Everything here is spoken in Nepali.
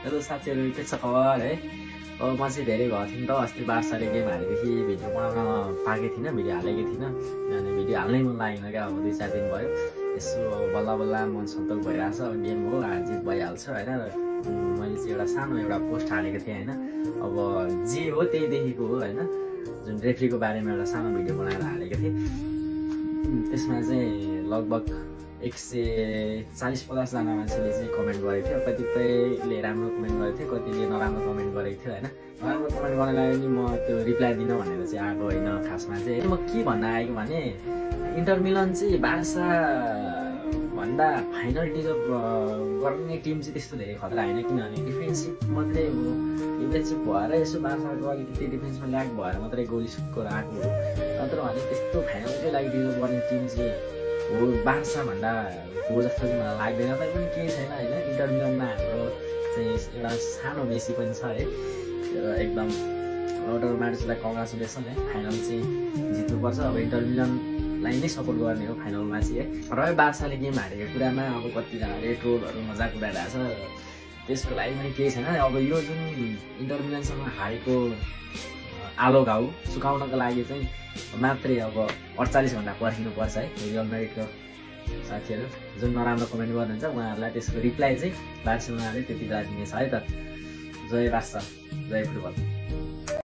हेलो साथीहरू के छ खबर है। अब म चाहिँ धेरै भएको थिएँ नि त अस्ति बार्साले गेम हालेदेखि भिडियो बनाउन पाएको थिइनँ, भिडियो हालेको थिइनँ। अनि भिडियो हाल्नै मन लागेन क्या। अब 2-4 दिन भयो यसो बल्ल बल्ल मन सन्तोक भइरहेछ। गेम हो हार जित भइहाल्छ होइन। मैले चाहिँ एउटा पोस्ट हालेको थिएँ होइन। अब जे हो त्यही देखेको हो होइन। जुन रेफ्रीको बारेमा एउटा सानो भिडियो बनाएर हालेको थिएँ। त्यसमा चाहिँ लगभग 140-50 जना मान्छेले चाहिँ कमेन्ट गरेको थियो। कतिपयले राम्रो कमेन्ट गरेको थियो, कतिले नराम्रो कमेन्ट गरेको थियो होइन। नराम्रो कमेन्ट गर्नलाई पनि म त्यो रिप्लाई दिन भनेर चाहिँ आएको होइन। खासमा चाहिँ म के भन्न आएको भने इन्टर मिलन चाहिँ बार्सा भन्दा फाइनल डिजर्भ गर्ने टिम चाहिँ त्यस्तो धेरै खतरा होइन। किनभने डिफेन्सिभ मात्रै हो, डिफेन्सिभ भएर यसो बार्साको अलिकति डिफेन्समा ल्याक भएर मात्रै गोल स्कोर आएको हो। नत्र भने त्यस्तो फाइनलकै लागि डिजर्भ गर्ने टिम चाहिँ हो बार्सा भन्दा हो जस्तो चाहिँ मलाई लाग्दैन। तर पनि केही छैन होइन। इन्टर मिलनमा हाम्रो चाहिँ एउटा सानो मेसी पनि छ है। एकदम रोडर म्याचलाई कङ्ग्रेचुलेसन है। फाइनल चाहिँ जित्नुपर्छ। अब इन्टर मिलनलाई नै सपोर्ट गर्ने हो फाइनलमा चाहिँ है। र बार्साले गेम हारेको कुरामा अब कतिजनाले ट्रोलहरू मजाक उडाइरहेको छ, त्यसको लागि पनि केही छैन। अब यो जुन इन्टर मिलनसँग हारेको आलो घाउ सुकाउनको लागि चाहिँ मात्रै अब 48 घन्टा पर्खिनुपर्छ है। रियल म्याड्रिडको साथीहरू जुन नराम्रो कमेन्ट गर्नुहुन्छ उहाँहरूलाई त्यसको रिप्लाई चाहिँ बार्सेलोनाले त्यति बेला दिनेछ है त। जय बार्सा, जय फुटबल।